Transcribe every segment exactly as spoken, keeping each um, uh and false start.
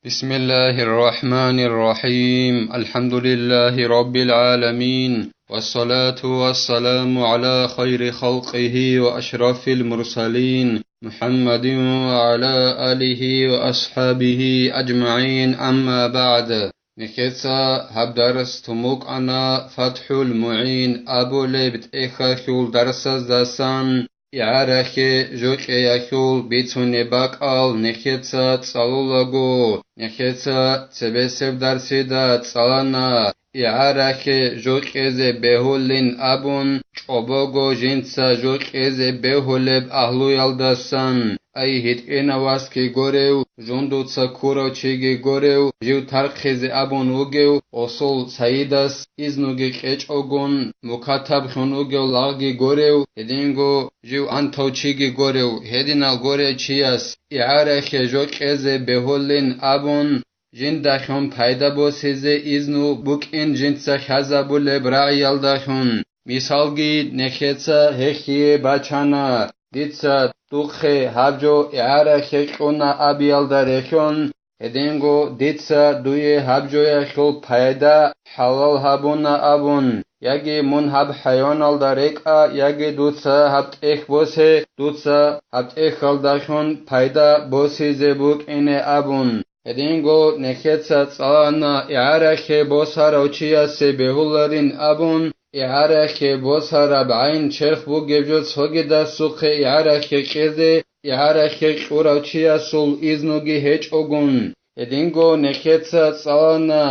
بسم الله الرحمن الرحيم. الحمد لله رب العالمين. والصلاة والسلام على خير خلقه وأشرف المرسلين محمد وعلى آله وأصحابه أجمعين. أما بعد. Нехеца гьаб дарс тумукъана ФатхӀул МугӀин абулеб тӀехьалъул дарсаздасан. ИгӀарахье жокьеялъул бицунеб бакӀал нехеца цӀалулаго, нехеца цебесеб дарсида цӀалана, игӀарахье жокьезе бегьулин абун, чӀобого жинца жокьезе бегьулеб агьлуялдасан, ай гьитӀинавасги горев, жундуца ккурав чиги горев, жив тархъизе абун вугев гъосул сайидас изнуги кьечӀогун, мукатаблъун вугев лагъги горев, гьединго жив антав чиги горев, гьединал горев чияс игӀарахье жокьезе бегьулин абун, жиндалъун пайда босизе изну букӀин жинца хьазабулеб рагӀиялдалъун. Мисалги, нехеца гьехие бачана, дица духъе гьаб жо игӀарахье кьуна абиялда релълъун, гьединго дица дуе гьаб жоялъул пайда хӀалал гьабуна абун, яги мун гьаб хӀайваналда рекӀа, яги дуца гьаб тӀехь босе, дуца гьаб тӀехьалдалъун пайда босизе букӀине абун. Гьединго нехеца цӀалана игӀарахье босарав чиясе бегьуларин абун, игӀарахье босараб гӀайн черх бугеб жо цогидасухъе игӀарахье кьезе, игӀарахье кьурав чиясул изнуги гьечӀогун. Гьединго нехеца цӀалана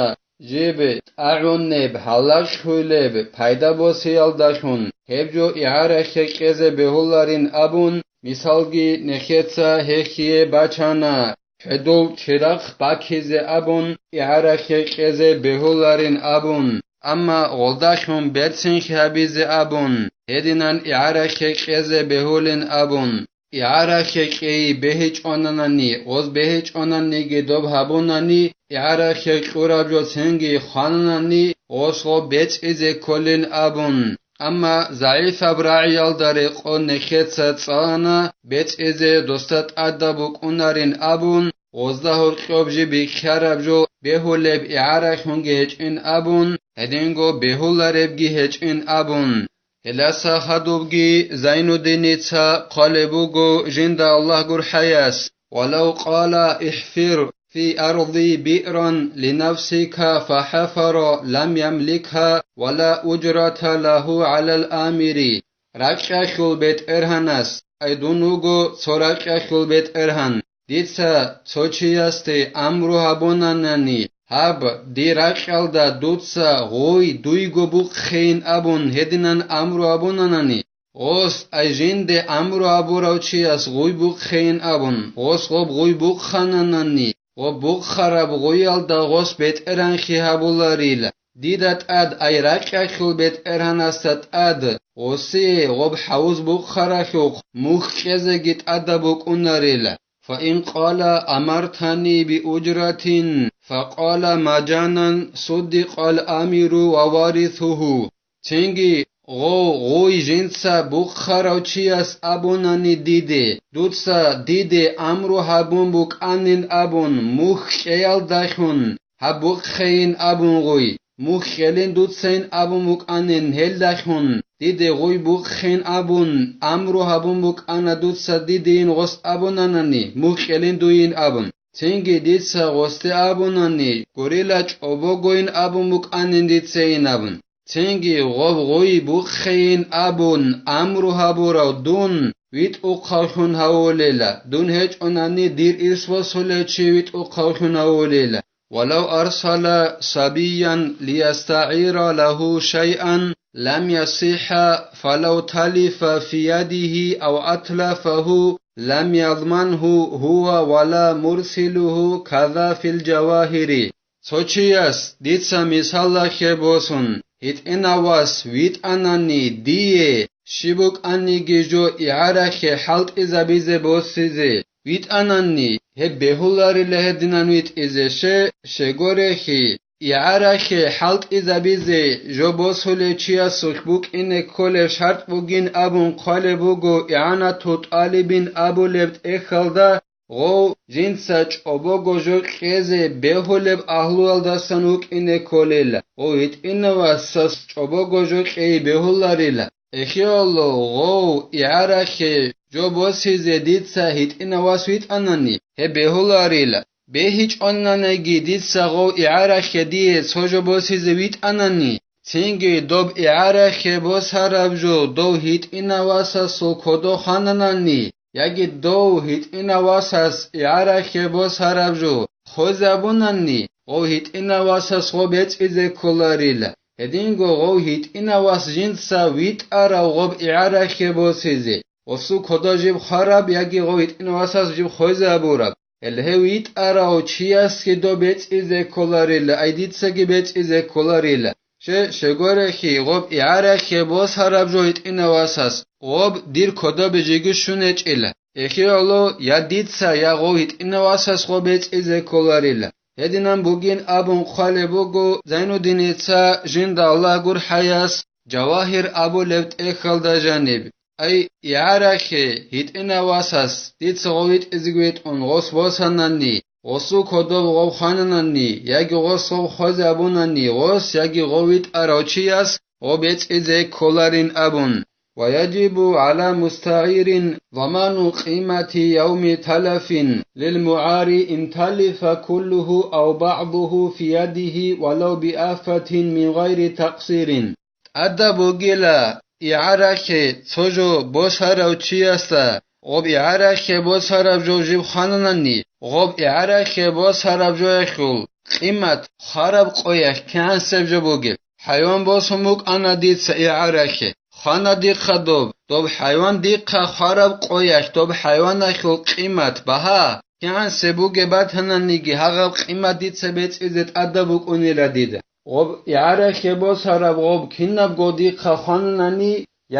жиб тӀагӀунеб, гьалаглъуйлеб пайда босиялдалъун гьеб жо игӀарахье кьезе бегьуларин абун, мисалги, нехеца гьехие бачана, хӀедул чирахъ бакизе абун, игӀарахье кьезе бегьуларин абун, амма гъолдалъун берцинхъи гьабизе абун, гьединан игӀарахье кьезе бегьулин абун. ИгӀарахье кьей бегьичӀонанани, гъоз бегьичӀонаниги доб гьабунани, игӀарахье кьураб жо цинги хвананани, гъос гъоб бецӀизе кколин абун. Амма загӀипаб рагӀиялда рекъон нехеца цӀалана бецӀизе досда тӀадаб букӀунарин абун, гъозда гьоркьоб жиб бихьараб жо бегьулеб игӀарахьунги гьечӀин абун, гьединго бегьуларебги гьечӀин абун. Гьелдаса хадубги Зайнуддиница хъвалеб буго жинда Аллагь гурхӀаяс: «Валав къала ихфир фи арди биъран линафсика фахӀафара лам ямликха ва ла уджрата лагьу гӀалал амири». Ракьалъул бетӀергьанас, ай дун вуго цо ракьалъул бетӀергьан, дица цо чиясде амру гьабунанани, гьаб, дир ракьалда дуца гъой дуйго бухъейин абун гьединан амру гьабунанани, гъос, ай жинде амру гьабурав чияс гъой бухъейин абун, гъос гъоб гъой бухъананани, гъоб бухъараб гъоялда гъос бетӀергьанлъи гьабуларила. Дида тӀад, ай ракьалъул бетӀергьанасда тӀад, гъосие гъоб хӀавуз бухъаралъухъ мухь кьезеги тӀадаб букӀунарила. Фаин къала амартани биуджратин, факъала мажанан суддикъал амиру ва варисуху. Цинги гъов гъой жинца бухъарав чияс абунани диде, дуца диде амру гьабун букӀанин абун мухь кьеялдалъун, гьаб бухъейин абун гъой, мухь кьелин дуцайин абун букӀанин гьелдалъун, диде гъой бухъейин абун амру гьабун букӀана дуца дидейин гъос абунанани, мухь кьелин дуйин абун. Цинги дица гъосде абунани, гурила чӀобогойин абун букӀанин дицейин абун. Цинги гъоб гъой бухъейин абун амру гьабурав дун витӀухъавлъун гьавулела, дун гьечӀонани дир ирс босулев чи витӀухъавлъун гьавулела. Валав арсала сабиян лиястагӀира лагьу шайъан лам ясихӀа, фалав талифа фи ядигьи ав атлафагьу лам язмангьу гьува вала мурсилугьу каза фил жавагьири. Цо чияс, дица мисалалъе босун, гьитӀинав вас витӀанани дие, щиб букӀаниги жо игӀарахье хӀалтӀизабизе босизе, витӀанани, гьеб бегьуларила гьединан витӀизе, ще, щегорехи, игӀарахье хӀалтӀизабизе жо босулев чиясулъ букӀине кколеб шартӀ бугин абун хъвалеб буго игӀанату тӀалибин абулеб тӀехьалда, гъов жинца чӀобого жо кьезе бегьулеб агьлуялдасан вукӀине кколел, гъов гьитӀинав васас чӀобого жо кьей бегьуларила. Эхиялъул гъов игӀарахъе жо босизе дица гьитӀинав вас витӀанани, гьеб бегьуларила. БегьичӀонаниги дица гъов игӀарахъе дие цо жо босизе витӀанани, цинги доб игӀарахъе босараб жо дов гьитӀинав васасул кодо хвананани, яги дов гьитӀинав васас игӀарахъе босараб жо хвезабунани, гъов гьитӀинав васас гъо бецӀизе кколарила. Гьединго гъов гьитӀинав вас жинца витӀарав гъоб игӀарахъе босизе, гъосул кодо жиб хвараб яги гъов гьитӀинав васас жиб хвезабураб. Гьел гьев витӀарав чиясги доб бецӀизе кколарила, ай дицаги бецӀизе кколарила. Ще, щегорехи, гъоб игӀарахъе босараб жо гьитӀинав васас, гъоб дир кодобе жеги щун гьечӀила. Эхиялъул я дица, я гъов гьитӀинав васас гъо бецӀизе кколарила. Гьединан бугин абун хъвалеб буго Зайнуддиница жинда Аллагь гурхӀаяс Жавагьир абулеб тӀехьалда жаниб. Ай, игӀарахъе, гьитӀинав васас дица гъов витӀизеги витӀун гъос босанани, гъосул кодоб гъов хвананани, яги гъос гъов хвезабунани, гъос яги гъов витӀарав чияс гъо бецӀизе кколарин абун. ويجب على مستعير ضمان قيمة يوم تلف للمعار إن تلف كله أو بعضه في يده ولو بآفة من غير تقصير. ТӀадаб бугила, игӀарахъе цо жо босарав чиясда гъоб игӀарахъе босараб жо жиб хвананани, гъоб игӀарахъе босараб жояхъул къимат хвараб къоялъ кигӀансеб жо бугеб. ХӀайван босун букӀана дица игӀарахъе, хвана дихъа доб, доб хӀайван дихъа хвараб къоялъ доб хӀайваналъул къимат, багьа, кигӀансеб бугеб батананиги, гьагъаб къимат дица бецӀизе тӀадаб букӀунила дида. Гъоб игӀарахъе босараб гъоб кинабго дихъа хвананани,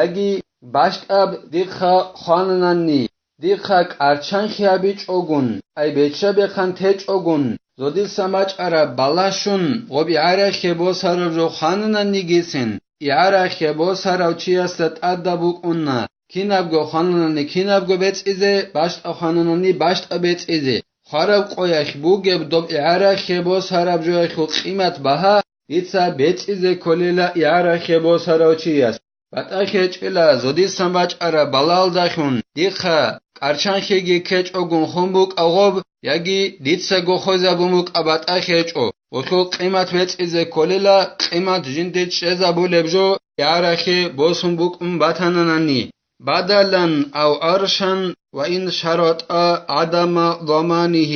яги бащтӀаб дихъа хвананани, дихъа кӀарчанхъи гьабичӀогун, ай бечча-бехъан течӀогун, зодисан бачӀараб балагьлъун гъоб игӀарахъе босараб жо хванананигицин, игӀарахъе босарав чиясда тӀадаб букӀуна, кинабго хвананани кинабго бецӀизе, бащтӀа хвананани бащтӀа бецӀизе. Хвараб къоялъ бугеб доб игӀарахъе босараб жоялъул къимат, багьа, дица бецӀизе кколила игӀарахъе босарав чияс. БатӀа хечӀила, зодисан бачӀараб балалдалъун дихъа кӀарчанхъиги кечӀогун хун букӀа гъоб, яги дицаго хвезабун букӀа батӀа хечӀо, гъолъул къимат бецӀизе кколила, къимат жинде чӀезабулеб жо игӀарахъе босун букӀун батананани. بدلا أو عرشا وإن شرط عدم ضمانه.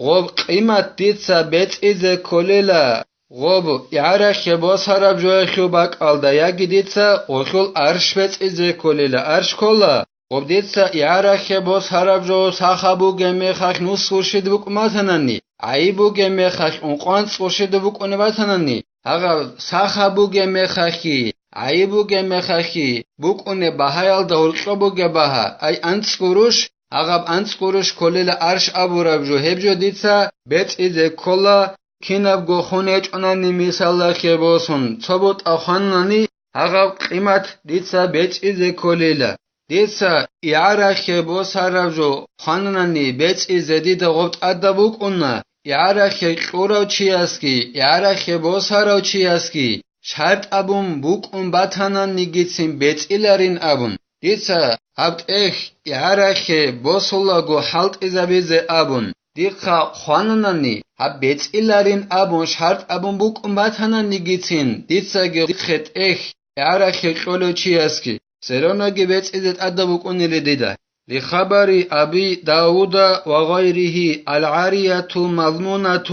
Гъоб къимат дица бецӀизе кколила, гъоб игӀарахъе босараб жояхъул бакӀалда, яги дица гъолъул арш бецӀизе кколила, арш ккола, гъоб дица игӀарахъе босараб жо сахаб бугеб мехалъ нусго щиб букӀун батанани, гӀайиб бугеб мехалъ ункъо анцӀго щиб букӀунеб батанани, гьагъаб сахаб бугеб мехалъги, гӀайиб бугеб мехалъги, букӀунеб багьаялда гьоркьоб бугеб багьа, ай анцӀго рущ, гьагъаб анцӀго рущ кколила арш абураб жо, гьеб жо дица бецӀизе ккола, кинабго хун гьечӀонани мисалалъе босун, цо бутӀа хванани, гьагъаб къимат дица бецӀизе кколила. Дица игӀарахъе босараб жо хванани бецӀизе дида гъоб тӀадаб букӀуна, игӀарахъе кьурав чиясги, игӀарахъе босарав чиясги шартӀ абун букӀун батананигицин бецӀиларин абун. Дица гьаб тӀехь игӀарахъе босулаго хӀалтӀизабизе абун, дихъа хвананани, гьаб бецӀиларин абун шартӀ абун букӀун батананигицин, дицаги дихъе тӀехь игӀарахъе кьолев чиясги. Церонаги бецӀизе тӀадаб букӀунили дида. لخبر أبي داود وغيره: العارية مضمونة،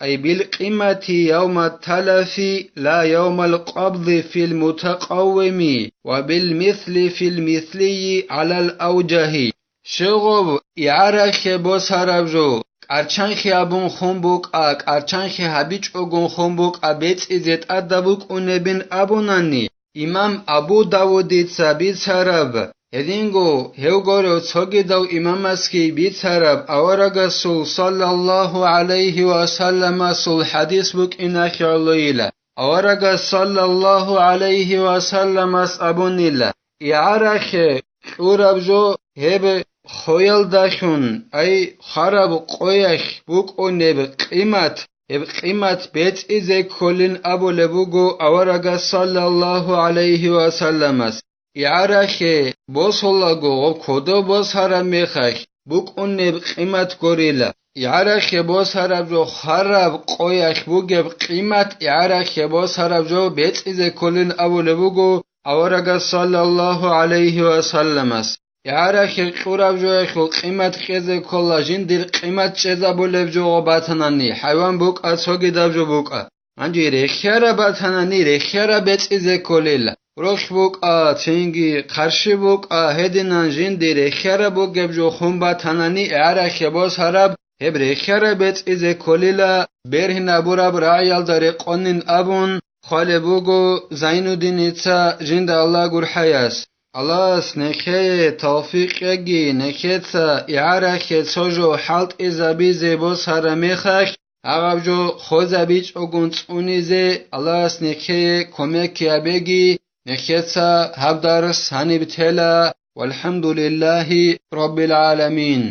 أي بالقيمة يوم التلف لا يوم القبض في المتقوم، وبالمثل في المثلي على الأوجه. Щегъов игӀарахъе босараб жо, кӀарчанхъи абун хун букӀа, кӀарчанхъи гьабичӀогун хун букӀа бецӀизе тӀадаб букӀунебин абунани, имам Абу Давудица бицараб, гьединго гьев гурев цогидав имамасги бицараб аварагасул саллаллагьу гӀалайгьи ва салламасул хӀадис букӀиналъе гӀолойила. Аварагас саллаллагьу гӀалайгьи ва салламас абунила: игӀарахъе кьураб жо гьеб Хоялдалъун, ай, хараб къоялъ букӀунеб къимат, гьеб къимат бецӀизе кколин абулеб буго аварагас, саллаллагьу гӀалайгьи ва салламас. ИгӀарахъе босулаго гъоб кодоб босараб мехалъ букӀунеб къимат гурила. ИгӀарахъе босараб жо хараб къоялъ бугеб къимат, игӀарахъе босараб жо бецӀизе кколин абулеб буго аварагас, саллаллагьу гӀалайгьи ва салламас. ИгӀарахъе кьураб жоялъул къимат кьезе ккола, жиндир къимат чӀезабулеб жо гъоб батанани, хӀайван букӀа, цогидаб жо букӀа. Гьанже рехиараб батанани, рехиараб бецӀизе кколила. Ролъ букӀа, цинги хъарщи букӀа, гьединан жинди рехиараб бугеб жо хун батанани, игӀарахъе босараб, гьеб рехиараб бецӀизе кколила, бергьинабураб рагӀиялда рекъонин абун хъвалеб буго Зайнуддиница, жинда Аллагь гурхӀаяс. Аллагьас нехее тавфикъ кьеги, нехеца игӀарахъе цо жо хӀалтӀизабизе босараб мехалъ, гьагъаб жо хвезабичӀогун цӀунизе Аллагьас нехее кумек гьабеги, нехеца гьаб дарс гьаниб тела. ВалхӀамдулиллагьи раббил гӀаламин.